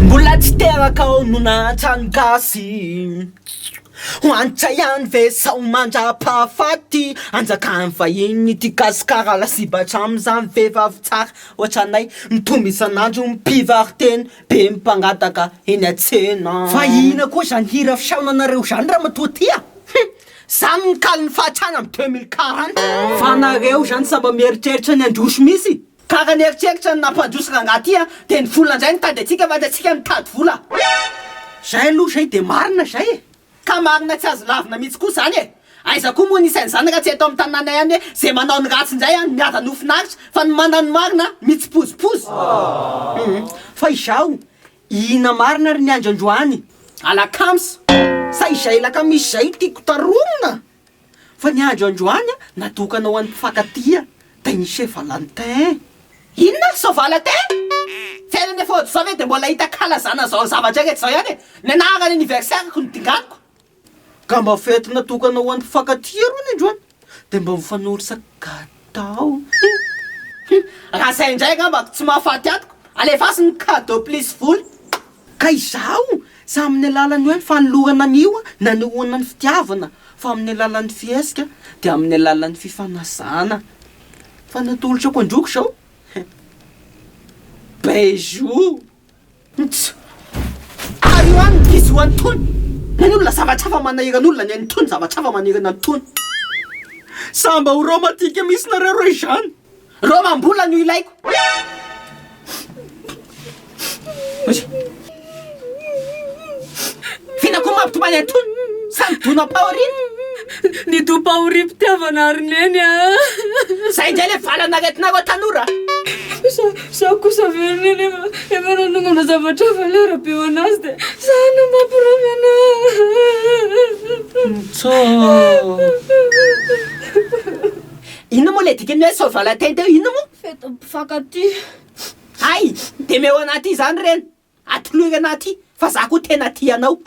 Mbola tsy teraka aho no nahantra ny gasy Ho antitra ihany ve sao mandra-pahafaty Anjakan'ny vahiny ity gasikara Lasibatra amin'izany vehivavy tsara ohatranay Mitombo isan'andro ny mpivaro-tena Be ny mpangataka eny an-tsena Fa inona koa izany hira fisaonanareo izany ramatoa ty a? Hum! Zany ny kalin'ny fahatrana am 2040. Fa nareo zany sa mba mieritreritra ny handroso mihitsy? Ka raha nieritreritra ny nampandroso rangahy ty a, de ny vola ndray no tady antsika fa tsy antsika mitady vola. Zay aloha zay de marina zay e! Ka marina tsy azo lavina mihitsy koa zany e! Aiza koa moa ny isan'ny zany raha tsy eto amin'ny tanàna ihany hoe ze manao ny ratsy ndray an miadana ho finaritra fa ny manao ny marina mitsipozipozy. Hum fa izaho Inona marina ry ny andro androany? Alakamisy! Sa izay alakamisy izay no tiako taromina? Fa ny andro androany natokana ho an'ny mpifankatia dia ny Saint Valentin. Inona? Saint Valentin? Fiainana efa ohatr'izao ve dia mbola hita kalazana izao zavatra rehetra izao ihany e? Ny anarana anniversaire-ko no dinganiko. Ka mba fety natokana ho an'ny mpifankatia aloha ny androany dia mba mifanolotra gâteau. Hum raha zay indray angamba tsy mahafaty atiko, alefaso ny cadeau plus vola. Ka izaho tsy amin'ny alalan'ny hoe fanolorana an'io nanehoana ny fitiavana fa amin'ny alalan'ny fihetsika dia amin'ny alalan'ny fifanasana. Fa natolotrako an-droky izao. Bijou. Nts. Ary io any ny bisou an'itony. Ny an'olona zavatra hafa manahirana olona, ny an'itony zavatra hafa manahirana an'itony. Sa mba ho romantique mihitsy nareo reo izany? Romam-bola no ilaiko. F'inona koa mampitomany an'itony? Sa nidonam-pahoriana? Nidom-pahoriam-pitiavana ry Neny a! Zay indray le valan'aretinareo tanora a! Za kosa ve ry Neny efa efa nanongana zavatra valeur be ho anazy dia za no mampirafy anazy. Ntsoo! Inona moa le dikan'ny hoe Saint Valentin teo inona moa? Fetin'ny mpifankatia. Hay! Dia meo anah aty izany reny! Atolory anah aty fa za koa tena tia anao.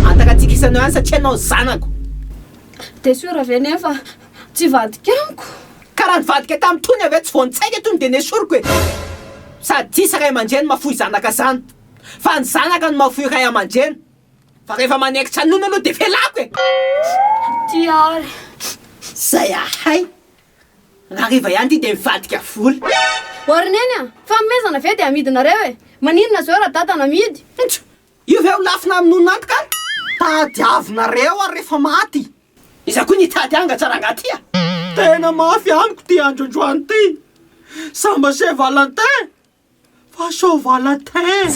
Antakantsika isan'eo ihany satria ianao zanako. Dia sûr ve nefa tsy hivadika amiko? Ka raha nivadika tamin'i Tony aho ve tsy vao nitsaika Tony dia nesoriko e! Sady tsisy ray aman-dreny mahafoy zanaka zany fa ny zanaka no mahafoy ray aman-dreny fa rehefa manekitra nono aloha dia felako e! Tia ary. Zay ahay. Raha hariva ihany ity dia mivadika vola. O ry neny a! Fanomezana ve dia amidinareo e! Maninona zao raha dada namidy? Ntso! Io ve ho lafina amin'ny nonon'antoka ary? Tadiavinareo ary rehefa maty! Iza koa nitady angatra rangahy ty a! Tena mafy amiko ty andro androany ty! Samba Saint Valentin fa Saint Valentin!